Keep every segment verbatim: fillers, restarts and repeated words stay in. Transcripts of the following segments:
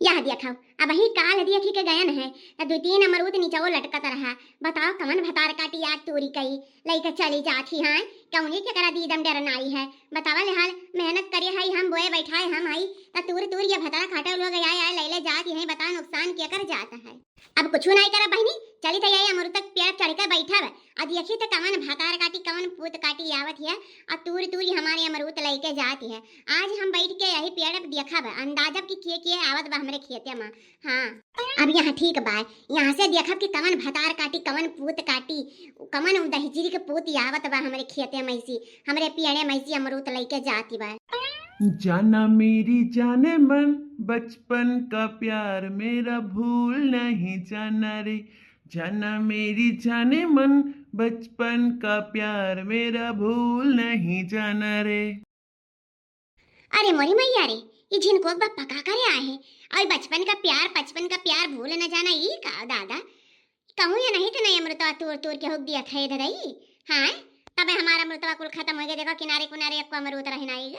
यह देखो, अबही काल देखी के गयन है, त दुइ तीन अमरूद नीचवो लटकत रहा। बताओ, कवन भतार काटी आग तूरी कई, लइके चली जात ही, हाँ? कौनी के करा दीदम डर नाई है? बतावा ले हाल, मेहनत करे हई हम, बोए बैठाए हम हई, त तूर तूर ये भतार काटे लोग आए आए लैले जात ही, बताओ नुकसान के कर जात है? अब कुछ नाई करा बहिनी, चली त ये अमरूद तक पेड़ चढ़ के बैठब, अब देखी त कवन भतार काटी, कवन पूत काटी आवत है, और तूर तूर हमारे अमरूद लइके जात है। आज हम बैठ के यही पेड़ पे देखब, अंदाजब कि के के आवत बा हमरे खेते में। हाँ, अब यहाँ ठीक बा, यहाँ से देखब कि कवन भतार काटी, कवन पूत काटी, कवन दहिजरी के पूत आवत बा हमरे खेते में से, हमरे पेड़े में से अमरूद लइके जाती बा। जाना मेरी जाने मन, बचपन का प्यार मेरा भूल नहीं जाना रे। जाना मेरी जाने मन, बचपन का प्यार मेरा भूल नहीं जाना रे। अरे मोरी मैया रे, ये झिनकोक बप्पा का करे आए हैं? और बचपन का प्यार, बचपन का प्यार भूल न जाना, ई का दादा? कहूँ ये नहीं तो नहीं अमृतवा तोड़ तोड़ के हुक दिया था ये ददई। हाँ, तबे हमारा अमृतवा कुल खत्म हो गया। देखो किनारे किनारे एक अमरूद रही ना आई।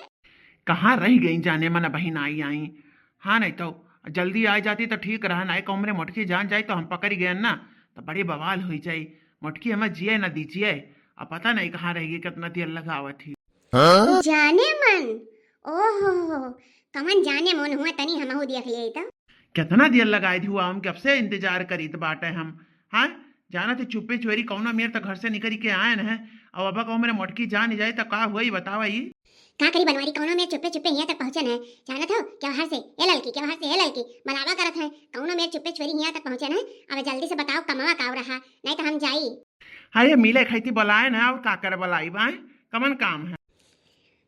कहाँ रह गई जाने मन बहिन आई आई। हाँ, नहीं तो जल्दी आ जाती तो ठीक रहा, नहीं कहूँ मेरे मोटकी जान जाए तो हम पकड़ गए ना, तो बड़ी बवाल हुई जाए। मोटकी हमें जिए ना दीजिए, अब पता नहीं कहाँ रहेगी, कितना देर लगावत ही। हाँ? जाने मन, ओहो, कमन जाने मन हुआ, तनी हमहू देख लिए तो। कितना देर लगाए दी हुआ, हम कब से इंतजार करीत बाटे हम। हाँ, जाना थे चुप्पे चोरी कौनो मेर तो घर से निकल के आए न है, अब अब कहूँ मेरे मोटकी जान जाए तो का हुआ, ये बतावा ये। का करी बनवारी, कौनो मेर चुप्पे चुप्पे हियाँ तक पहुँचन है। जानत हो, केवहार से, ए ललकी, केवहार से, ए ललकी, बलावा करत है। कौनो मेर चुप्पे चोरी हियाँ तक पहुँचन है। अब जल्दी से बताओ, कमावा काव रहा, नहीं तो हम जाई। अरे, मिले खाती बलाए ना, और का करे बलाई बाए, कमन काम है?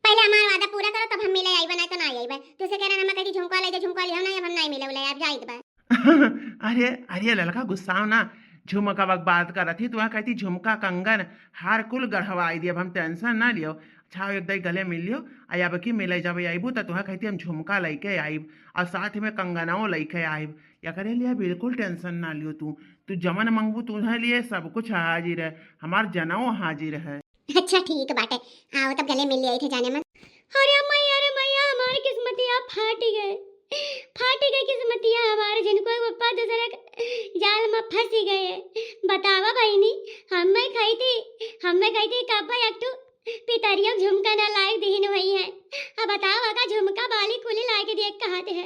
पहले हमार वादा पूरा करो, तब हम मिले आईबे, नहीं तो ना आईबे। तू से कह रहे ना, मैं कहती झुमका ले जा, झुमका लियो ना, अब हम नहीं मिले उले, अब जाई बा। अरे, अरे ललका, गुस्साओ ना, झुमका बक बात करत ही, तू कहती झुमका, कंगन, हार कुल गढ़वाई दी, अब हम टेंशन ना लियो। छाव एक दाई गले मिल लियो, आ अब की मिले जब आईबू त तुहा कहती हम झुमका लइके आईब, और साथ में कंगनाओ लइके आईब। या करे लिया, बिल्कुल टेंशन ना लियो तू, तू जमन मंगबू तुहे लिए सब कुछ हाजिर है, हमार जनऊ हाजिर है। अच्छा ठीक बाटे, आओ तब गले मिल लिया थे जाने मन। अरे मैया रे मैया, हमार किस्मतिया फाटी गए, फाटी गए किस्मतिया हमार, झिनकोक बप्पा दूसरे के जाल में फंसी गए। बतावा बहिनी, हमें खाई थी, हमें खाई थी काबा एक ठू पितरिया झुमका ना लाए दीन हुई है। अब बताओ, अगर झुमका बाली कुली लाए के दिए कहत है,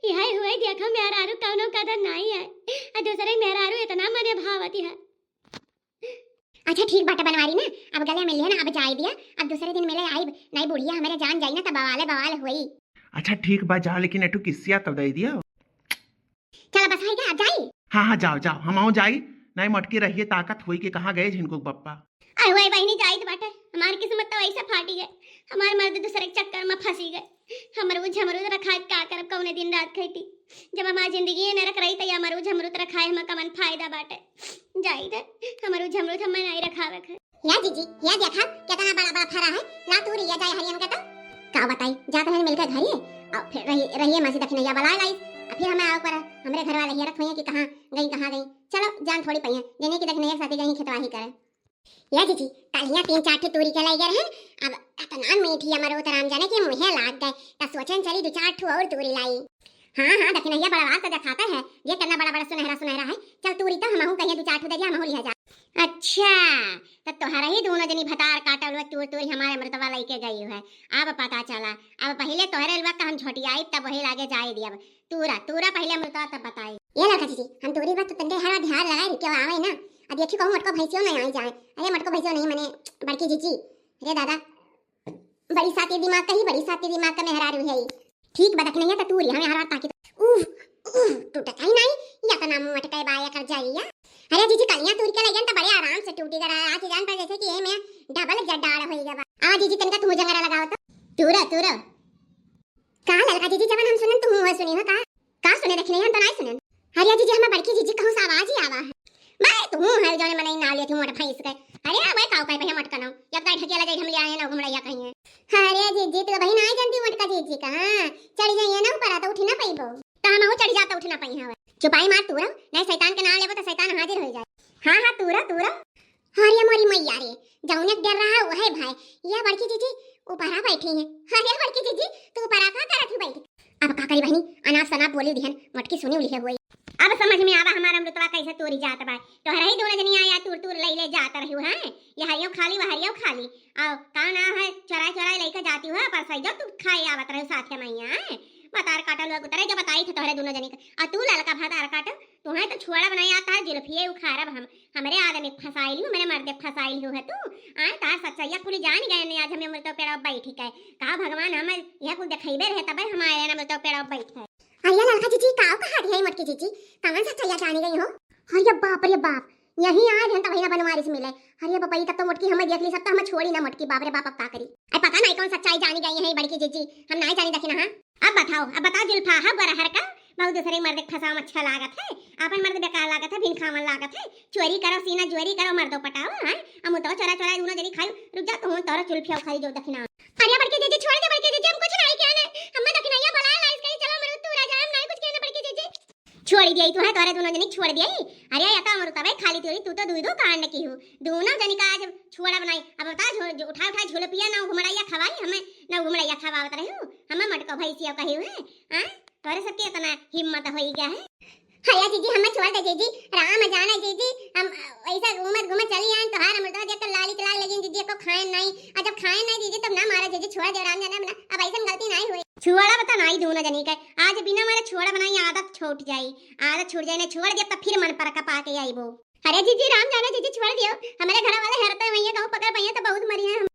यही हुए देखो मेहरारू कौनो कदर नाई है, और दूसरे मेहरारू इतना मने भावती है। अच्छा ठीक बाटे बनवारी ना, अब गले मिल लिया ना, अब जाए दिया, अब दूसरे दिन मिले आईब, नहीं बुढ़िया हमारे जान जाई ना तब बवाले बवाल हुई। अच्छा ठीक बा, जा, लेकिन एठू किसिया तो दे दिया। चला बस, है क्या, अब जाई? हाँ, हाँ, जाओ, जाओ, हम आओ जाई। नहीं मटकी रहिए, ताकत होई कि कहाँ गए झिनकोक बप्पा। अरे वही बहिनी जाइत बाटे, हमार किस्मत तो ऐसे फाटी है, हमार मर्द दूसरे के चक्कर में फंसी गए। हमरूद झमरूद रखाए का करब, कौने दिन रात खैती? जब हमार जिंदगी नरक रही तो ये हमरूद झमरूद रखाए हम कमन फायदा बाटे? जाई दे, हमरूद झमरूद हमें नहीं रखावे के। या जीजी, या देखा, कितना बड़ा बड़ा फरा है, ला तू रिया जाए हरियन के तो। का बताई, जात रहन मिलके घरे, और फिर रही, रहिए मासी दखिनैया बला लाई, और फिर हमें आओ पर हमरे घर वाले हेरत हुए कि कहाँ गई, कहाँ गई। चलो, जान थोड़ी पइया, जने की दखिनैया साथी गई खेतवाही करे। या जीजी, कल हियाँ तीन चार ठे तूरी के लाई गए हैं, अब इतना मीठी अमरूद राम जाने के मुँहे लाग गए, त सोचन चली दो चार ठो और तूरी लाई। हाँ, हाँ, दखिनैया बड़वा तो दिखाता है, ये कितना बड़ा बड़ा सुनहरा सुनहरा है। चल तूरी तो हमहू कहिए दो चार ठो दे दिया, हमहू लिया जा। अच्छा, तो तोहरा ही दोनों जनी भतार काटल हुए तूर तूरी हमारे अमृतवा लइके गई है। अब पता चला, अब पहले तोहरे लुआ का हम झोटियाई, तब वही लागे जाए दिया। तूरा, तूरा पहले अमृतवा तब बताई। ये लड़का जीजी, हम तूरी बात तो तंदे हरा ध्यान लगाए रही, क्यों आवे ना। अब देखी कहूँ मटको भैंसियों नहीं आई जाए। अरे मटको भैंसियों नहीं, मने बड़की जीजी। अरे दादा, बड़ी साती दिमाग का ही, बड़ी साती दिमाग का मेहरारू है। ठीक बा दखिनैया, त तूरी हमें हरा ताकि उफ, उफ, टूटत ही नहीं, या तो नाम मटकाए बाया कर जाइया। अरे जीजी, कलियां तूर के लइगन त बड़े आराम से टूटी गरा। आज जान पर जैसे कि ये में डबल जड्डाड़ होई गवा। आ जीजी, तनका तू जंगरा लगाओ तो। तूरा, तूरा। का ललका जीजी, जवन हम सुनन तू हुआ सुनी हो का? का सुने दखिनैया, हम तो नहीं सुनन। अरे जीजी, हमें बड़की जीजी कहूँ से आवाज ही आवा है। मैं तू हूँ है जौने मनई ना लेती मोट भैंस के। अरे वह काऊ कहीं भैया मटकनो, या कहीं ढकेला जाई हम ले आए ना घुमड़ैया कहीं है। अरे जीजी, तू भाई ना जानती मोटका जीजी का, हाँ, चढ़ जाइए ना ऊपर, तो उठी ना पाइबो। तो हम हूँ चढ़ जाता, उठ ना पाई हवे। चुपाई मार तूरा, नहीं शैतान के नाम लेबो तो शैतान हाजिर हो जाए। हाँ, हाँ, तूरा, तूरा। अरे मोरी मैया रे, जौने के डर रहा वही भाई। या बड़की जीजी ऊपरा बैठी है। अरे बड़की जीजी, तू ऊपरा का करत ही बैठी? अब का करी बहिनी, अनाप शनाप आप बोली दिहन, मोटकी सुनी उलिहे हुई। अब समझ में आवा हमार अमरुतवा कैसे तोरी जात बा। तोहरे ही दोनों जनी आया तूर तूर ले ले जात रही है, ये हरियो खाली, वो हरियो खाली। आओ, का नाम है, चोराई चोराई लेके जाती हो, पर सही जो तू खाए आवत रहे साथ में यहाँ, हैं? बतार काटा लोग उतरे जो बताई थे तोहरे दोनों जनी का। आ तू ललका भातार काट, तुम्हें तो छुआड़ा बनाई आता है, जुल्फिए उखारब हम। हमरे आदमी फंसाई लियो, मेरे मर्दे फंसाई लियो है तू। आए, तार सच्चाइया कुली जान गए ने, आज हमें अमरुतवा पेड़ा बैठी के। का भगवान हमें यह कुल दिखाइबे रहे, तबे हमारे ना अमरुतवा पेड़ा बैठ है। अरे ललका जीजी, का कहा दिया है मोटकी जीजी? कौन सच्चाइया जानी गई हो? अरे बाप रे बाप, यही आज हम तब ना बनवारी से मिले। अरे बाप रे, तब तो मोटकी हमें देख ली, सब तो हमें छोड़ी ना मोटकी। बाप रे बाप, अब का करी? अरे पता नहीं कौन सच्चाई जानी गई है बड़की जीजी, हम नहीं जानी देखी ना। हाँ, अब बताओ, अब बताओ जुल्फा, हाँ बरहर का बहुत दूसरे मर्द के फंसावा में अच्छा लागत है, अपन मर्द बेकार लागत है, भिनखावन लागत है। चोरी करो सीना जोरी करो, मर्दो पटाओ, हैं? हम तो चोरा चोरा दोनों जनी खाई, रुक जा तू, तोरा चुल्फिया उखारी जो दखिना। अरे बड़की जीजी छोड़ दे, बड़की जीजी हम कुछ नहीं किया ने, हम दखिनैया बुला ला इसके, चलो मर्द तू राजा, हम नहीं कुछ किया ने बड़की जीजी। छोड़ दिया तू है, तोरे दोनों जनी छोड़ दिया। अरे या तो अमरुतवा खाली तोरी, तू तो दुई दो कांड की हो, दोनों जनी का आज छुआड़ा बनाई। अब बता, झो-, जो उठा उठा झुलपिया ना घुमड़ैया खवाई हमें, ना घुमड़ैया खवावत रही हूँ, हमें मटको भैंसिया कही हुए, हाँ? तोरे सबके इतना हिम्मत होई गया है। हया जीजी, हमें छोड़ दे जीजी, राम जाने जीजी, हम ऐसा घूमत घूमत चली आए, तोहार अमरुतवा देख कर लाली चला लगी जीजी, को खाए नहीं, और जब खाए नहीं जीजी तब ना मारा जीजी, छोड़ दे, राम जाने बना, अब ऐसा गलती नहीं हुई। छुआड़ा बता नाई दोनों जनी के, आज बिना मारे छुआड़ा बनाई आदत छूट जाई, आदत छूट जाई ना, छोड़ दे तो फिर मन पर कपा के आईबो। अरे जीजी राम जाने जीजी छोड़ दियो, हमारे घर वाले हरते हुए कहूँ पकड़ पाइए तो बहुत मरी है हम।